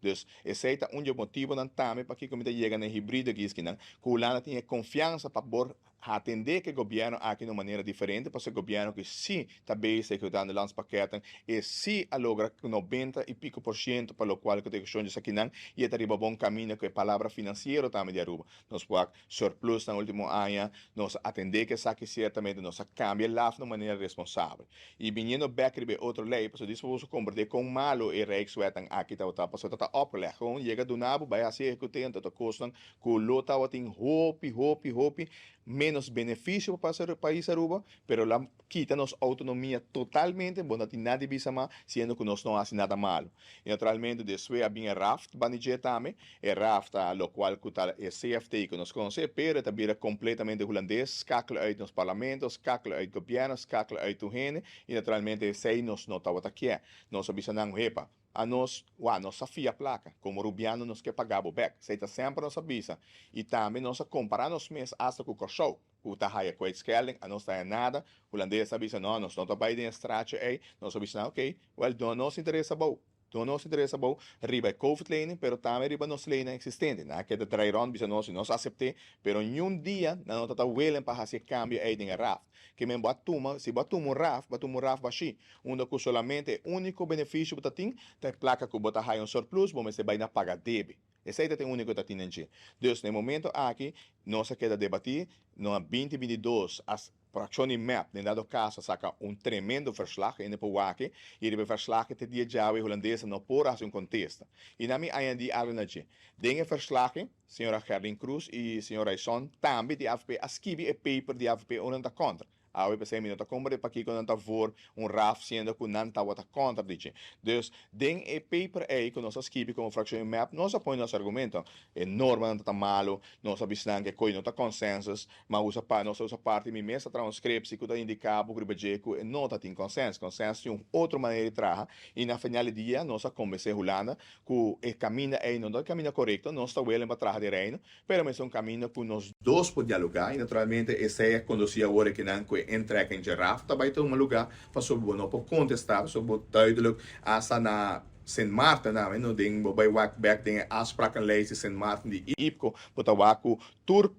Dus esey ta un di e motibonan tambe pakico mi ta yega na e hibrido akiskinan, cu Hulanda tin e confiansa pa por atende cu e gobierno aki na un manera diferente, pasobra e gobierno aki si ta bezig ejecutando landspakketten, e si a logra 90 y pico por ciento pa locual cu ta ejecucion di esakinan y e ta riba bon caminda cu e palabra financiero tambe di Aruba. Nos por wak surplus nan ultimo aña, nos a atende cu esaki ciertamente, nos a cambia e laf na un manera responsabel. Y biniendo bek riba e otro ley, pasobra dispo boso comprende con malo e Rijkswetnan aki tabata, pasobra ta ta opgelegd, gewoon yega duna bo bay haci ejecute anto ta cosnan cu lo tabatin hopi, hopi, hopi menos beneficio pa pais Aruba, pero la kita nos autonomia totalmente, bo no tin nada di bisa mas, siendo cu nos no haci nada malo. Y naturalmente despues a bin e RAFT bani dje tambe, e RAFT ta locual cu ta e CFT cu nos conoce, pero e ta bira completamente Hulandes, skakel uit nos parlamento, skakel uit gobierno, skakel uit tur hende, y naturalmente esey nos no tabata kier. Nos a bisa nan, hepa, a nos, wa, nos a fia placa, como Rubiano nos ke paga bo bek. Esey ta semper nos a bisa. Y tambe nos a compara nos mes hasta cu Corsou, cu ta haya kwijtschelding, a nos ta haya nada. Hulandes a bisa, no, nos no ta bay den e straatje ey. Nos a bisa nan, ok, well, no nos interesa bo. No nos interesa bo riba e COVID-lening, pero tambe riba nos leynan existente. Nan a keda draai rond bisa nos y nos acepte, pero niun dia nan no ta ta willing pa haci e cambio ey den e RAFT. Ke men bo a tuma, si bo a tuma un RAFT, bo a tuma un RAFT bashi, unda cu solamente e unico beneficio bo ta tin ta e placa cu bo ta haya un surplus, bo mester bay na paga debe. Esey ta e unico ta tin den dje. Dus na e momento aki nos a keda debati, no a 2022 a Fraccion di mep den dado caso a saca un tremendo verslag hende por wak y riba e verslag te dia djawe Hulandesa no por haci un contesta. Y na mi añadi algo na dje. Den e verslag señora Gerlin Croes y señor Ryçond tambe di avp a skibi e paper di avp ora nan ta contra. Awe p'esey mi no ta comprende pakico nan ta voor un RAF siendo cu nan tawata contra di dje. Dus den e paper ey cu nos a skibi como fraccion di mep nos a pone nos argumento. E normanan ta ta malo, nos a bisa nan cu e coy no ta consensus, ma usa pa nos a usa parti mi mes a traha un scriptie cu ta indica bo riba dje cu e no ta tin consensus. Consensus tin un otro manera di traha y na final di dia nos a convence Hulanda cu e caminda ey no ta e caminda corecto, nos ta willing pa traha den Reino, pero mester un caminda cu nos dos por dialoga y naturalmente esey a conduci awor e kinan cu e intrekking dje RAF ta bay tuma luga pasobra bo no por contesta pasobra bo duidelijk hasta na Sint Maarten tambe no den bo bay wak bek den e afsprakenlijst di Sint Maarten di IPCO bo ta wak cu tur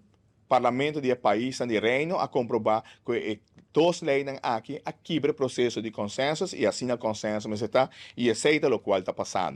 Parlamento di e paisnan di Reino a komprobá ku e dos leinan aki a kibra e proseso di konsensus i asina konsenso mester ta i esei ta lokual ta pasando.